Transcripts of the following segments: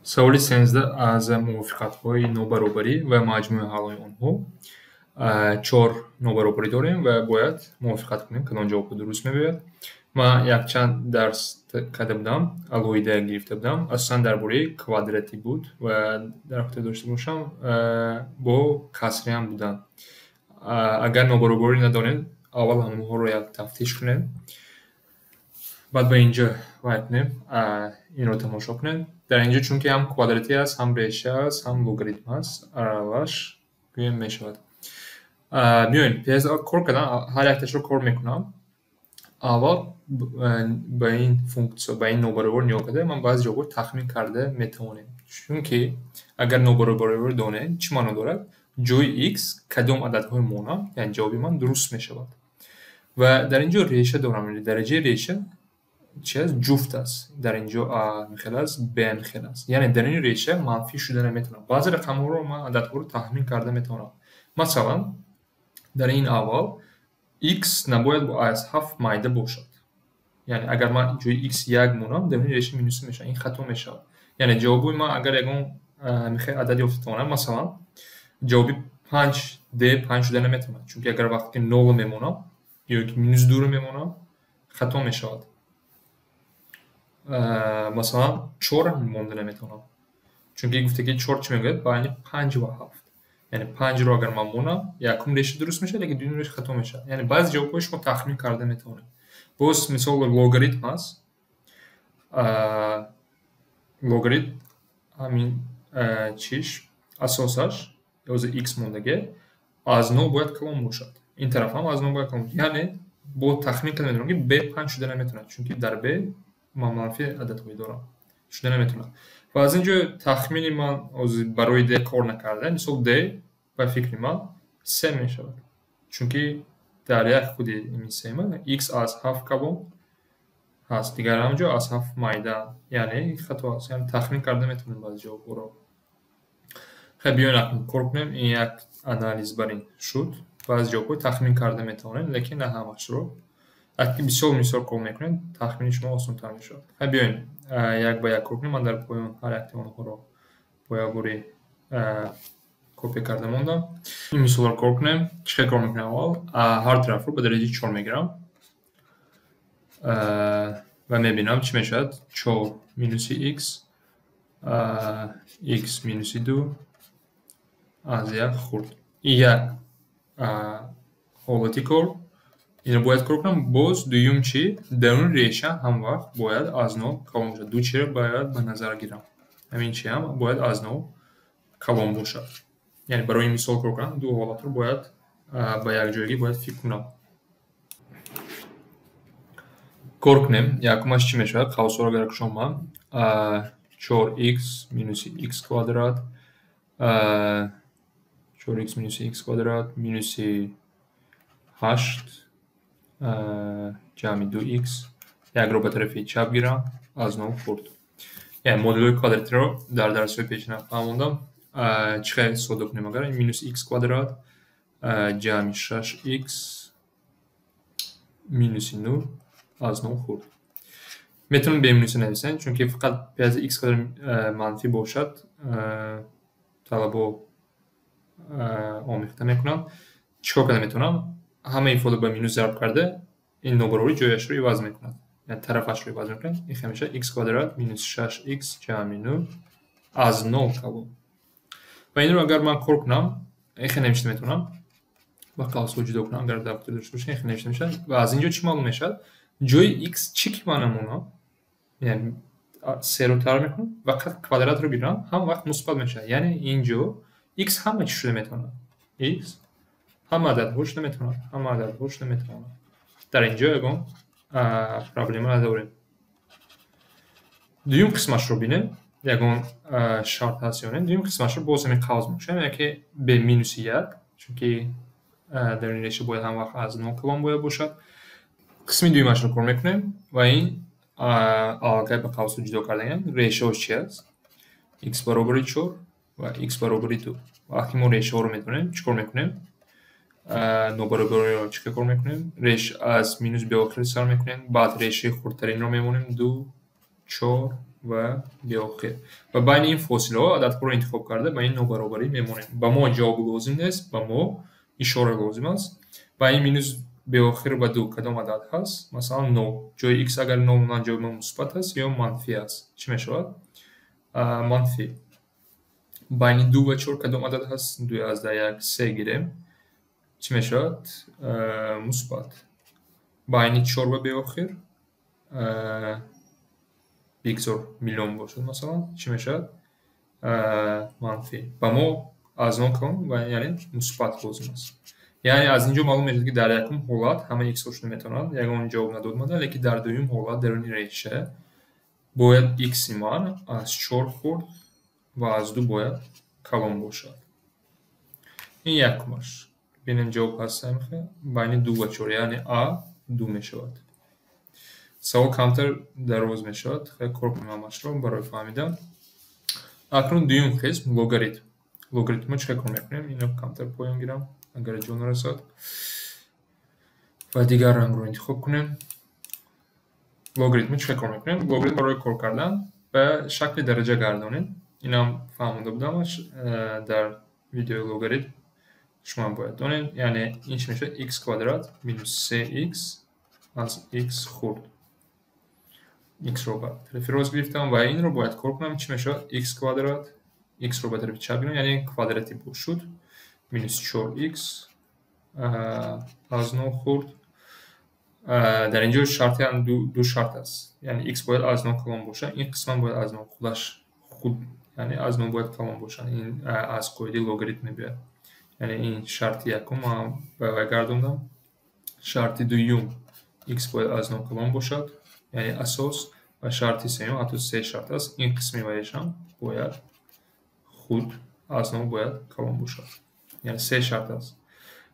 Саволи 13 аз мувофиқатҳои нобаробарӣ ва маҷмӯи ҳаллҳои онҳо. Чор нобаробарӣ дорем ва бояд мувофиқат кунем, кадом ҷавобҳо дуруст мебояд. Ман якчанд дарс карда будам, алоҳида гирифта будам, асосан дар бораи квадратӣ буд ва дар хотир дошта бошам, бо касриам буданд. Агар нобаробарӣ надонед, аввал ҳамонҳоро як тафтиш кунед. Баъд ба инҷо вай кунем, инро тамошо кунед. Дар инҷо чунки ҳам квадратӣ аст, ҳам реша аст, ҳам логаритм аст, аралаш гӯем мешавад. Биёед, пеш аз кор кардан ҳар якташро кор мекунам. Аввал ба ин функсия, ба ин нобаробарӣ нигоҳ карда, ман баъзе ҷавобҳоро тахмин карда метавонем. Чунки агар нобаробариро донем, чӣ маъно дорад? Ҷои x кадом ададҳои монам, яъне ҷавоби ман дуруст мешавад. Ва дар ин ҷо реша дорам, дараҷаи реша чи аст? Ҷуфт аст. Дар ин ҷо а хел аст, б хел аст. Яъне дар ин реша манфӣ шуда наметавонад. Баъзе рақамҳоро ман ададҳоро тахмин карда метавонам. Масалан, дар ин аввал x набояд аз 7 майда бошад. Яъне агар ман ҷои x 1 монам, дар ин реша минус мешавад. Ин хато мешавад. Яъне ҷавоби ман агар ягон мехоҳ адад ёфта тавонам, масалан, ҷавоби 5d 5 шуда наметавонад. Чунки агар вақте ки 0 мемонам ё ки минус 2 мемонам, хато мешавад. Масалан, 4 монда наметавонам. Чунки гуфта ки 4 чӣ мегӯяд? Байни 5 ва 7. Яъне 5-ро агар ман монам, якум реша дуруст мешавад, лекин дуюм реша хато мешавад. Яъне баъзе ҷавобҳои шумо тахмин карда метавонед. Боз мисол логаритм аст. Логаритм ҳамин чиш асосаш ёзи x мондагӣ аз 0 бояд калон бошад. Ин тараф ҳам аз 0 бояд калон бошад. Яъне бо тахмин карда метавонам, ки b 5 шуда наметавонад, чунки дар b ман манфӣ ададҳое дорам. Шуда наметавонад. Ва аз ин ҷо тахмини ман ҳозир барои d кор накарда, мисол d ба фикри ман 3 мешавад. Чунки дар як худи ин сема x аз 7 калон ҳаст, дигар ҳам ҷо аз 7 майда, яъне хато аст. Яъне тахмин карда метавонем баъзе ҷавобҳоро. Хай, биёед акнун кор кунем. Ин як анализ бар ин шуд. Баъзе ҷавобҳоро тахмин карда метавонем, лекин на ҳамашро. Вақте ки бисёр мисол кор мекунем, тахмини шумо осонтар мешавад. Хай, биёед як ба як кор кунем. Ман дар поён ҳар якти онҳоро бо як бори копия карда мондам. Ин мисолро кор кунем. Чӣ хел кор мекунем аввал? Ҳар тарафро ба дараҷаи 4 мегирам ва мебинам чӣ мешавад. 4 минуси x, x минуси 2 аз 1 хурд. Ин як ҳолати кор. Инро бояд кор кунам. Боз дуюм чӣ? Даруни реша ҳам вақт бояд аз 0 калон бошад. Ду чиро бояд ба назар гирам. Ҳамин чи ҳам бояд аз 0 калон бошад. Яъне барои мисол кор кардан ду ҳолатро бояд ба якҷоягӣ бояд фикр кунам. Кор кунем. Якумаш чӣ мешавад? Қавсҳоро агар кушом ман 4x минуси x квадрат, 4x минуси x квадрат минуси 8 ҷамъи 2x, якро ба тарафи чап гирам, аз 0 хурд. Яъне модулҳои квадратиро дар дарсҳои пешина фаҳмондам. Чӣ хел содда кунем агар минус x квадрат ҷамъи 6x минуси 9 аз 0 хурд. Метавонем бе минуси нависем, чунки фақат пеш x квадрат манфӣ бошад, талабо омехта мекунанд. Чӣ кор карда метавонам? Ҳама ифода ба минус зарб карда, ин нобаробарӣ ҷояшро иваз мекунад. Яъне тарафашро иваз мекунад. Ин хел мешавад x квадрат минус 6x ҷамъи 9 аз 0 калон. Ва инро агар ман кор кунам, ин хел навишта метавонам. Ва қавсҳо ҷудо кунам, агар дар хотир дошта бошем, ин хел навишта мешавад. Ва аз ин ҷо чӣ маълум мешавад? Ҷои x чӣ ки ман намонам, яъне 3-ро тар мекунам, фақат квадратро гирам, ҳам вақт мусбат мешавад. Яъне ин ҷо x ҳама чӣ шуда метавонад. X ҳама ададҳо шуда метавонад, ҳама ададҳо шуда метавонад. Дар ин ҷо ягон проблема надорем. Дуюм қисмашро бинем, ягон шарт ҳаст ё не. Дуюм қисмашро боз ҳамин қавс мекушем, яке b минуси 1, чунки дар ин реша бояд ҳам вақт аз 0 калон бояд бошад. Қисми дуюмашро кор мекунем ва ин аллакай ба қавсҳо ҷудо кардаем. Решаҳош чи аст? X баробари 4 ва x баробари 2. Вақте мо решаҳоро медонем, чӣ кор мекунем? Нобаробариро чӣ кор мекунем? Реш аз минус бе охир сар мекунем, баъд решаи хурдтаринро мемонем 2, 4 ва беохир. Ва байни ин фосилаҳо ададҳоро интихоб карда ба ин нобаробарӣ мемонем. Ба мо ҷавоб лозим нест, ба мо ишора лозим аст. Байни минус беохир ва 2 кадом адад ҳаст? Масалан, 0. Ҷои x агар 0 монанд, ҷои мо мусбат аст ё манфӣ аст? Чӣ мешавад? Манфӣ. Байни 2 ва 4 кадом адад ҳаст? 2,1, 3 гирем. Чӣ мешавад? Мусбат. Байни 4 ва беохир бигзор миллион бошад, масалан, чӣ мешавад? Манфӣ. Ба мо аз 0 калон ва яъне мусбат лозим аст. Яъне аз ин ҷо маълум мешавад, ки дар якум ҳолат ҳамаи x-ҳо шуда метавонанд, ягон ҷавоб надод мада, лекин дар дуюм ҳолат даруни реша бояд x-и ман аз 4 хурд ва аз 2 бояд калон бошад. Ин якумаш. Бинем ҷавоб ҳаст байни 2 ва 4, яъне а 2 мешавад. Савол камтар дароз мешавад, хеле кор кунем ҳамашро барои фаҳмидан. Акнун дуюм қисм логаритм. Логаритмро чӣ кор мекунем? Ино камтар поён гирам, агар ҷо нарасад. Ва дигар рангро интихоб кунем. Логаритмро чӣ кор мекунем? Логаритм барои кор кардан ба шакли дараҷа гардонем. Инам фаҳмонда будам дар видеои логаритм. Шумо бояд донед. Яъне ин чӣ мешавад? X квадрат минус 3x аз x хурд. X-ро ба тарафи рост гирифтам ва инро бояд кор кунам. Чӣ мешавад? X квадрат, x-ро ба тарафи чап гирем, яъне квадрати боз шуд минус 4x аз 0 хурд. Дар ин ҷо шарти ду шарт аст. Яъне x бояд аз 0 калон бошад, ин қисман бояд аз 0 худаш худ, яъне аз 0 бояд калон бошад. Ин аз қоидаи логаритм мебиёяд. Яъне ин шарти якум ман ба вай гардондам. Шарти дуюм x бояд аз 0 калон бошад, яъне асос, ва шарти сеюм, ҳатто се шарт аст, ин қисми ваяшам бояд худ аз 0 бояд калон бошад. Яъне се шарт аст.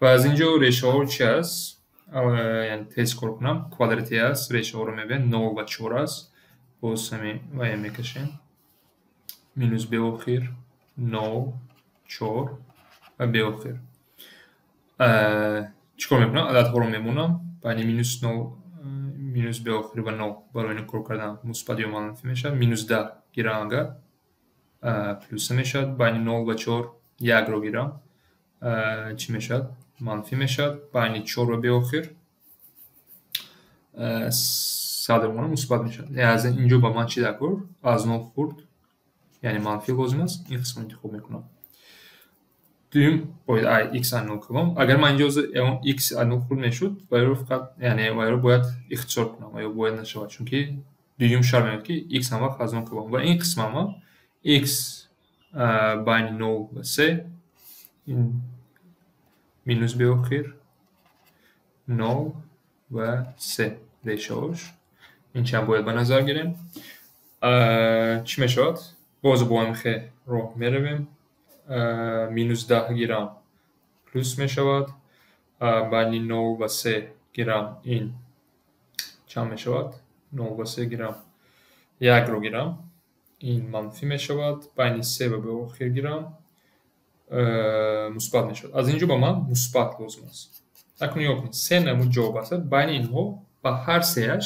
Ва аз ин ҷо решаҳо чи аст? Яъне тез кор кунам, квадрати аст, решаҳоро мебинем, 0 ва 4 аст. Боз ҳамин вая мекашем. Минус беохир, 0, 4 ва беохир. Чӣ кор мекунам? Ададҳоро мемонам. Байни минус 0, минус беохир ва 0 барои ин кор кардан мусбат ё манфӣ мешавад. Минус 10 гирам агар плюс мешавад. Байни 0 ва 4 1-ро гирам, чӣ мешавад? Манфӣ мешавад. Байни 4 ва беохир 100 монам мусбат мешавад. Аз ин ҷо ба ман чӣ дар кор? Аз 0 хурд, яъне манфӣ лозим аст. Ин қисмро интихоб мекунам. Дуюм бояд x аз 0 калон. Агар ман инҷо ягон x аз 0 хурд мешуд, вайро фақат, яъне вайро бояд ихтисор кунам, ва ё бояд нашавад, чунки дуюм шарт меояд, ки x ҳам вақт аз 0 калон. Ва ин қисмама x байни 0 ва 3, ин минус беохир 0 ва 3 решаҳош. Ин чанд бояд ба назар гирем. Чӣ мешавад? Боз бо ҳамин роҳ меравем. Минус 10 гирам плюс мешавад. Байни 0 ва 3 гирам ин чанд мешавад? 0 ва 3 гирам 1-ро гирам, ин манфӣ мешавад. Байни 3 ва беохир гирам мусбат мешавад. Аз ин ҷо ба ман мусбат лозим аст. Акнун нигоҳ кунед, се намуд ҷавоб аст. Байни инҳо ба ҳар сеяш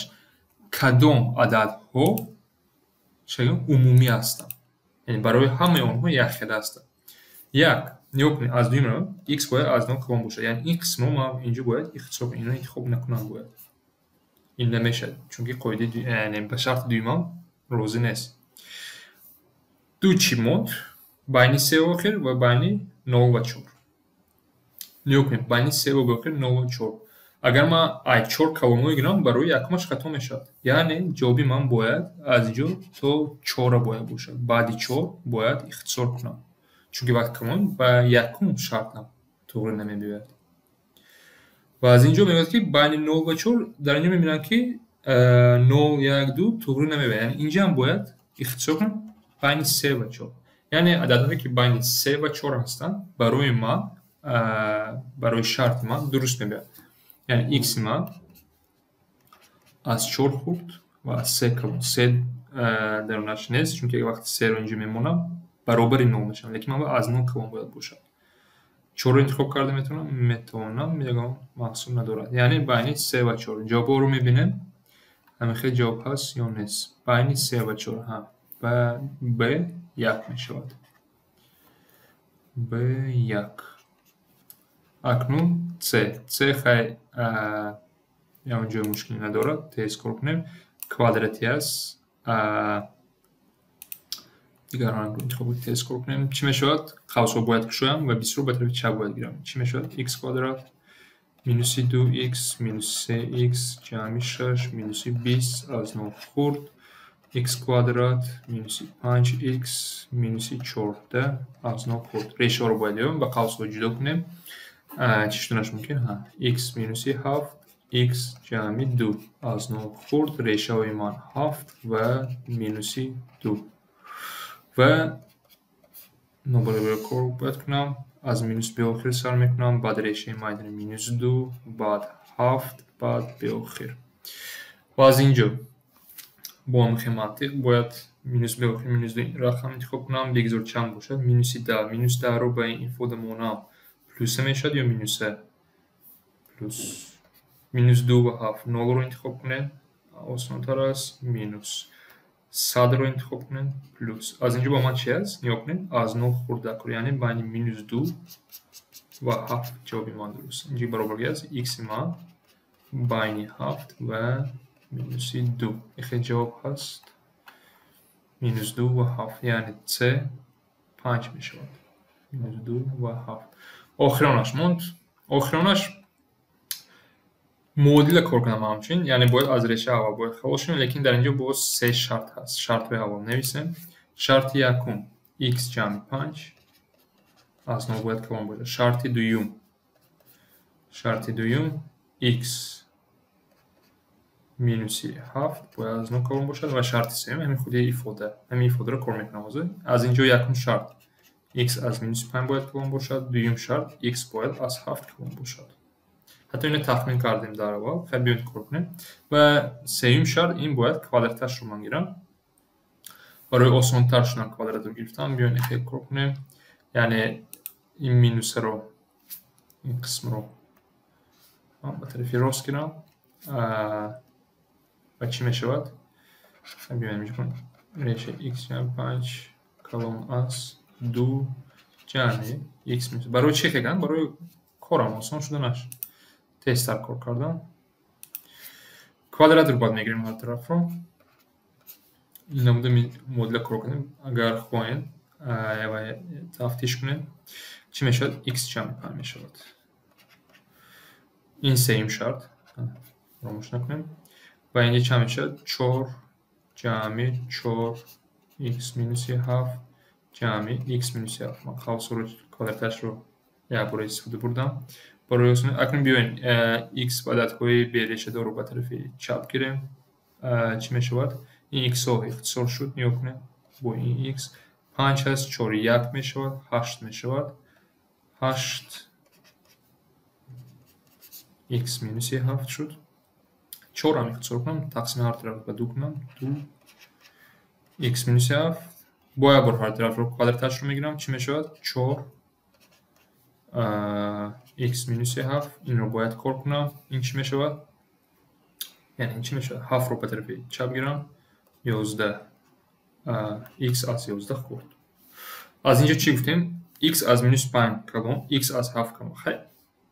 кадом ададҳо умумӣ ҳастанд? Яъне барои ҳамаи онҳо якхела ҳастанд. Як, нигоҳ кунед, аз дуюм равам, x бояд аз 0 калон бошад. Яъне ин қисмро ман инҷо бояд ихтисор кунам, инро интихоб накунам бояд. Ин намешавад, чунки қоидаи, яъне ба шарти дуюмам розӣ нест. Ду чӣ монд? Байни 3 ва охир ва байни 0 ва 4. Нигоҳ кунед, байни 3 ва охир 0 ва 4. Агар ман ай 4 калонҳо гирам, барои якумаш хато мешавад. Яъне ҷавоби ман бояд аз инҷо то 4 бояд бошад. Баъди 4 бояд ихтисор кунам. Чунки вақт калон ба якум шартам туғри намебиёяд. Ва аз инҷо мегӯяд, ки байни 0 ва 4, дар инҷо мебинам, ки 0, 1, 2 туғри намебиёяд. Яъне инҷа ҳам бояд ихтисор кунам байни 3 ва 4. Яъне ададҳое, ки байни 3 ва 4 ҳастанд, барои ман, барои шарти ман дуруст мебиёяд. Яъне x ман аз 4 хурд ва аз 3 калон. 3 дарунаш нест, чунки вақти 3-ро инҷо мемонам, баробари 0 мешавам, лекин ман аз 0 калон бояд бошад. 4-ро интихоб карда метавонам? Метавонам, ягон маҳсул надорад. Яъне байни 3 ва 4. Ҷавобҳоро мебинем. Ҳамин хел ҷавоб ҳаст ё нест? Байни се ва чор, ҳа, ба Б як мешавад. Б як. Акнун С. С хай ягон ҷои мушкилӣ надорад, тез кор кунем. Квадрати аст. Дигар рангро интихоб кунем, тез кор кунем. Чӣ мешавад? Қавсҳо бояд кушоям ва бисро ба тарафи чап бояд гирам. Чӣ мешавад? Х квадрат минуси ду х минус се х ҷамъи шаш минуси бист аз нол хурд х квадрат минуси панҷ х минуси 14 аз нол хурд. Решаҳоро бояд ёбем ва қавсҳо ҷудо кунем. Чӣ шуданаш мумкин? Ҳа, х минуси ҳафт х ҷамъи ду аз нол хурд, решаҳои ман ҳафт ва минуси ду. Ва нобаробари кор бояд кунам. Аз минус беохир сар мекунам, баъд решаи майдани минус ду, баъд ҳафт, баъд беохир. Ва аз ин ҷо бо ҳамин мантиқ бояд минус беохир минус ду рақам интихоб кунам. Бигзор чанд бошад? Минуси даҳ. Минус даҳро ба ин ифода монам плюса мешавад ё минуса? Плюс. Минус ду ва ҳафт нолро интихоб кунед, осонтар аст. Минус садро интихоб кунед, плюс. Аз ин ҷо ба ман чи аст? Нигоҳ кунед, аз нол хурдакор, яъне байни минус ду ва ҳафт ҷавоби ман дуруст. Инҷо баробарги аст х-и ман байни ҳафт ва минуси ду. Ихел ҷавоб ҳаст минус ду ва ҳафт, яъне с панҷ мешавад. Минус ду ва ҳафт. Охиронаш монд. Охиронаш муодила кор кунам ҳамчунин, яъне бояд аз реша аввал бояд халос шавем, лекин дар ин ҷо боз се шарт ҳаст. Шартҳои аввал нависем. Шарти якум х ҷамъи панҷ аз нол бояд калон бошад. Шарти дуюм х минуси ҳафт бояд аз нол калон бошад ва шарти сеюм ҳамин худи ифода. Ҳамин ифодаро кор мекунам ҳозир. Аз ин ҷо якум шарт х аз минуси панҷ бояд калон бошад, дуюм шарт х бояд аз ҳафт калон бошад. Ҳатто ино тахмин кардем дар аввал. Хай, биёед кор кунем. Ва сеюм шарт ин бояд квадраташро ман гирам. Барои осонтар шудан квадратро гирифтам. Биёед хел кор кунем. Яъне ин минусаро, ин қисмро ба тарафи рост гирам ва чӣ мешавад? Биёем реша х ҷамъи панҷ калон аз ду ҷамъи х минус. Барои чӣ хел кардам? Барои корам осон шуданаш. Тезтар кор кардам. Квадратро бояд мегирем ҳар тарафро. Ин намуда муодила кор кунем. Агар хоҳем, тафтиш кунем. Чӣ мешавад? Х ҷамъи панҷ мешавад. Ин сеюм шарт. Фаромӯш накунем. Ва инҷа чанд мешавад? Чор ҷамъи чор х минуси ҳафт ҷамъи х минуси ҳафт. Ман қавсҳоро, квадраташро якбора истифода бурдам. Барои осонӣ акнун биёем х ададҳои берешадорро ба тарафи чап гирем. Чӣ мешавад? Ин х-ҳо ихтисор шуд, нигоҳ кунем. Бо ин х панҷ ҳаст, чори як мешавад, ҳашт мешавад. Ҳашт х минуси ҳафт шуд. Чорам ихтисор кунам, тақсими ҳар тараф ба ду кунам, ду х минуси ҳафт. Бо як бор ҳар тарафро квадраташро мегирам, чӣ мешавад? Чор х минуси ҳафт. Инро бояд кор кунам. Ин чӣ мешавад? Яъне ин чӣ мешавад? Ҳафтро ба тарафи чап гирам, 11, х аз 11 хурд. Аз ин ҷо чӣ гуфтем? Х аз минус панҷ калон, х аз ҳафт калон. Хай,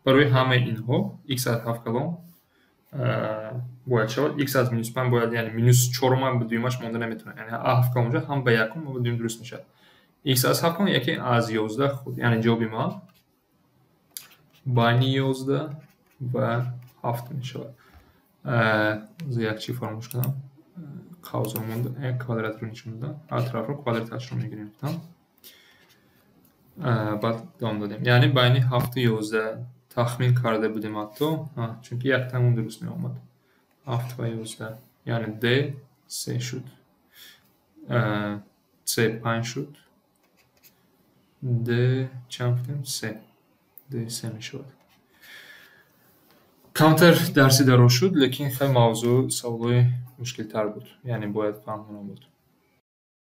барои ҳамаи инҳо х аз ҳафт калон бояд шавад. Х аз минус панҷ бояд, яъне минус чорум ба дуюмаш монда наметавонад. Яъне ҳафт калон бошад, ҳам ба якум ва ба дуюм дуруст мешавад. Х аз ҳафт калон яке аз 11 хурд. Яъне ҷавоби ман байни 11 ва ҳафт мешавад. Як чӣ фаромӯш кардам. Қавсро монда, як квадратро нишон додам. Ҳар тарафро квадраташро мегирем гуфтам. Баъд давом додем. Яъне байни ҳафту 11 тахмин карда будем ҳатто, чунки яктамон дуруст меомад. Ҳафт ва 11. Яъне д се шуд. С панҷ шуд. Д чанд гуфтем? Се. Д се мешавад. Камтар дарси дароз шуд, лекин хеле мавзӯъ саволҳои мушкилтар буд. Яъне бояд фаҳмона буд.